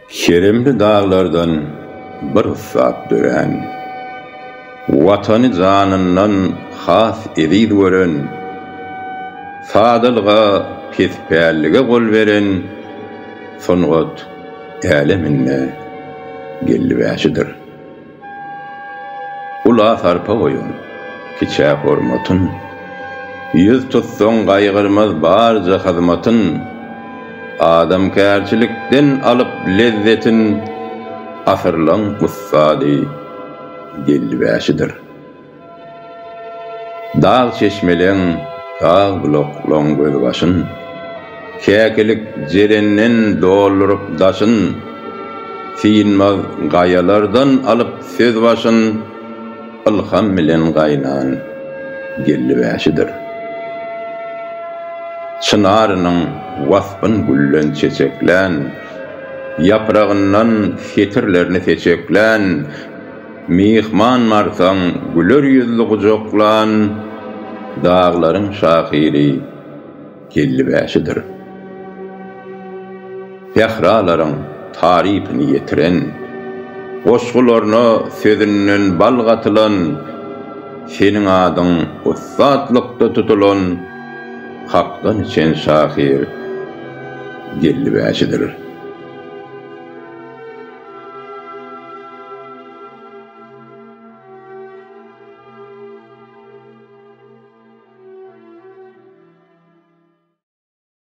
Keremli daglardan bir ussat dörän, Watany janyndan has eziz gören, Sadalyga, pespällige gol beren Sungat äleminde Geldi Bäşidir. Ula sarpa goýan, kiçä hormatyn, Ýüz tutsaň gaýgyrmaz barja hyzmatyn, Adamkärçilikden alyp lezzetin, Asyrlaň ussady Geldi Bäşidir. Dag çeşmeleň, dag bulaklaň gözbaşyn, Käkilik jerenden dolduryp daşyn, Synmaz gaýalardan alyp söz başyn, Ylham bilen gaýnan Geldi Bäşidir. Çynarynyň waspyn gülden çeçeklän, Ýapragyndan setirlerini seçeklän, Myhman barsaň güler ýüzli gujaklan, Daglaryň şahyry Geldi Bäşidir. Sähralaryň tarypyny ýetiren, Goşgularyna sözünden bal gatylan, Seniň adyň ussatlykda tutulan, Hakdan içen şahyr Geldi Bäşidir.